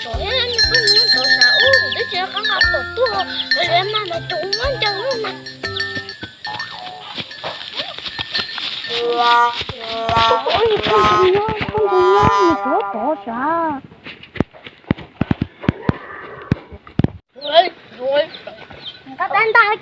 Tsov thiab nws poj ntxoog tod sav ub, twb tsis qab nqa tom tuaj, lawv mas mas tus muab ncaws lub mas. Poj ntxoog nyob, poj ntxoog nyob nws tod tod sav. Nqa tab ntaj.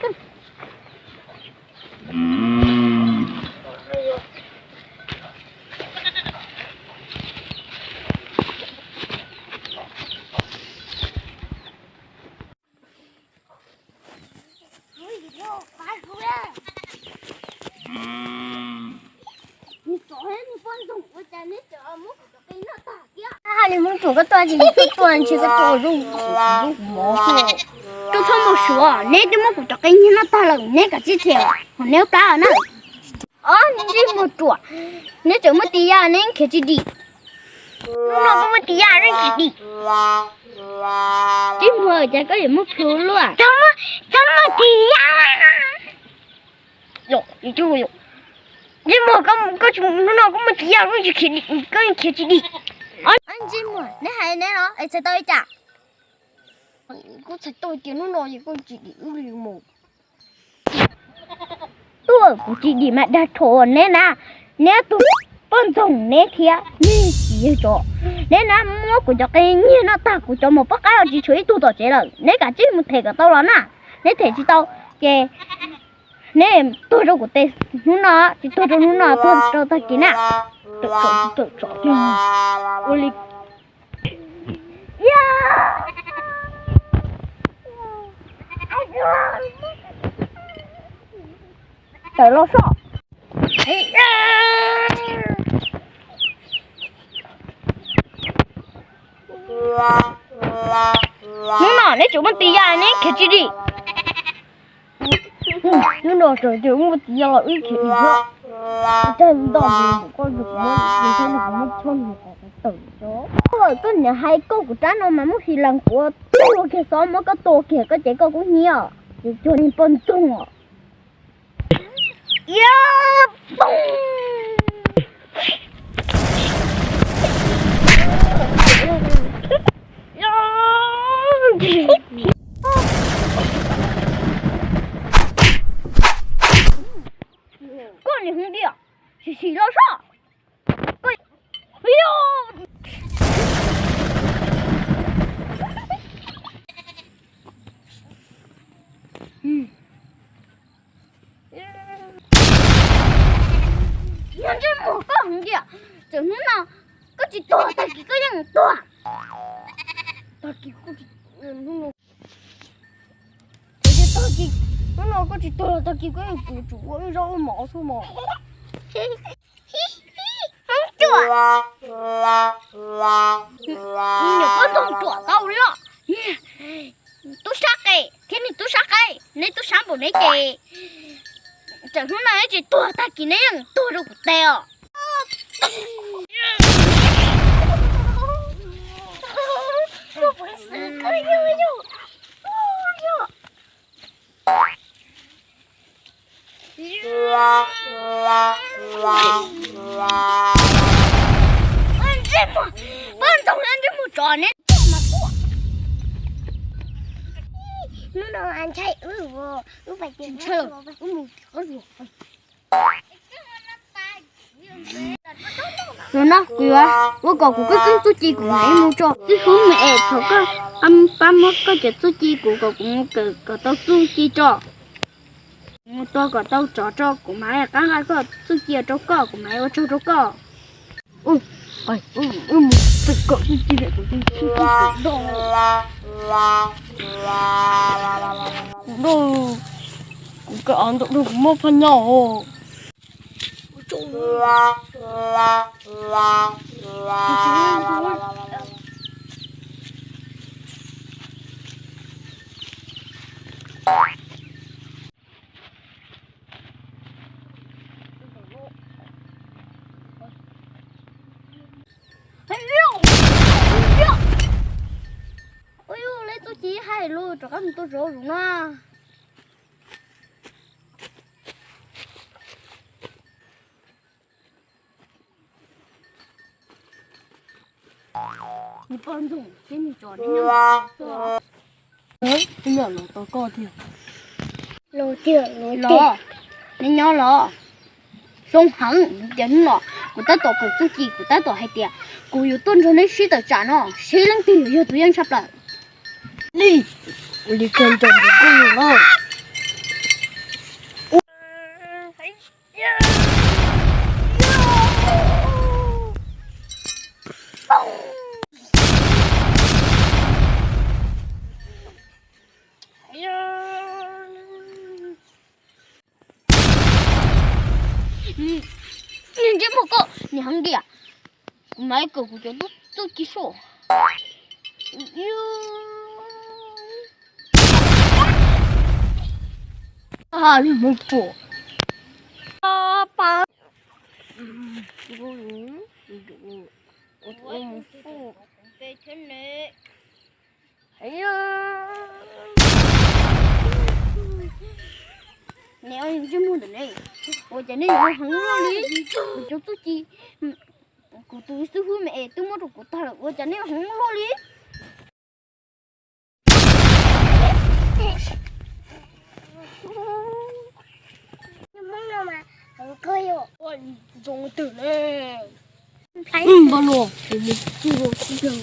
Hais li muab tsuam koj tuaj tsis tuaj tuaj ntshe koj tuaj zoo zoo mov xwb. Koj txhob mus suav, neb twb muab kuv cov qe nyiag noj tag lawm, neb kav tsij them hauv neb lub plab na. Ob ntsej muag ruam, neb tseem muaj tis yam neb khiav tsis dim. Hnub no koj muaj tis yam neb khiav dim. Ntsej muag cas koj yuav muaj plhu luaj. Txhob muaj tis yam. Ntsej muag, hnub no koj muaj tis yam koj tsis khiav dim, koj khiav tsis dim. Ntsej muag, neb hais neb los es txhais tau li cas? Kuv txhais tau tias hnub no ces koj tsis dim wb li mus. Tuaj, kuv tsis dim mas dag rhuav neb na. Neb tus poj ntxoog neb thiab neb tsis yog tsov. Neb na muab kuv cov qe nyiag noj tag, kuv cov mos poj qaib los tsis tshuav ib tug tom tsev lawm. Neb kav tsij mus them kom tau los na. Neb them tsis tau ces neb tuag rau kuv tes hnub no, tsis tuag rau hnub no, tuag rau tag kis na. Ua li tawm los soj. Hnub no neb tseem muaj tis yam neb khiav tsis dim. Hnub no tseem muaj tis yam los wb khiav dim thiab. Tag ntaj mus koj yug kuv muab tis thiab nws kuv muab choj nws qhov tawm. Koj niam hais koj kuv rab no mas muab xis lees kuv tua kiag xov muab koj tua kiag koj ces koj kuj hnyiab. Ces cuag niag poj ntxoog os. Koj niag hwv tiag, sim sim los soj. Yog ntsej muag koj hwv tiag, txawm hnub no koj tsis tuag tag kis koj yeej tuag. Tag kis koj tsis, hnub no, tag kis, hnub no koj tsis tuag tag kis koj yeej tsum ua wb zaub wb mov xwb mos. Hmoob ruam, niag poj ntxoog ruam tau li os. Tub sab qe thiab niag tub sab qaib, neb tub sab npaum neb ces txawm hnub no neb tsis tuag tag kis neb yeej tuag rau kuv tes os. Poj ntxoog ntsej muag tsov neb tuaj mas tuaj. Hnub no ntshai wb, wb pais tias ntshai, wb mus qhov ruam. Hnub no kuv yuav ua kom kuv koj keeb txuj ci kuv mam li mus tso. Tib hub me es thaum koj pab muab koj cov txuj ci kuv kom kuv mus kawm kom tau txuj ci tso. Kuv mus tua kom tau tsov tso kuv mam li qab nqa koj txuj ci rau koj, kuv mam li ua tsaug rau koj. Wb mus kawm txuj ci, kuv tsis txuj ci kuv do, kuv do, kuv kawm av ntawm no kuv muaj phaj nyaj os. Ua yus, leb txuj ci hais lus rov qab mus tua zov zus no. Nws poj ntxoog thiab nws tso neb nyob los tau koj tiag. Los tiag los tiag. Neb nyob los. Zoo heev tias hnub no kuv tab tom kawm txuj ci, kuv tab tom hais tias kuv yuav tuaj nrog neb sib tawm tsam no seb leej twg yuav yog tus yeej tshaj plaws. Li, ua li kawg ncaws nws kuj yog no. Niag ntsej muag koj, niag heev diam. Kuv mam li kawm kuv cov txuj ci soj. Niag hmoov ruam. Neb ntsej muag ntawm ne, ua cas nej yuav heev luaj li? Kuv cov txuj ci, kuv tus xib hwb me es twb muab rau kuv tag lawm, ua cas nej heev luaj li? Zoo twg ne? Npaj luaj, kuv mus txij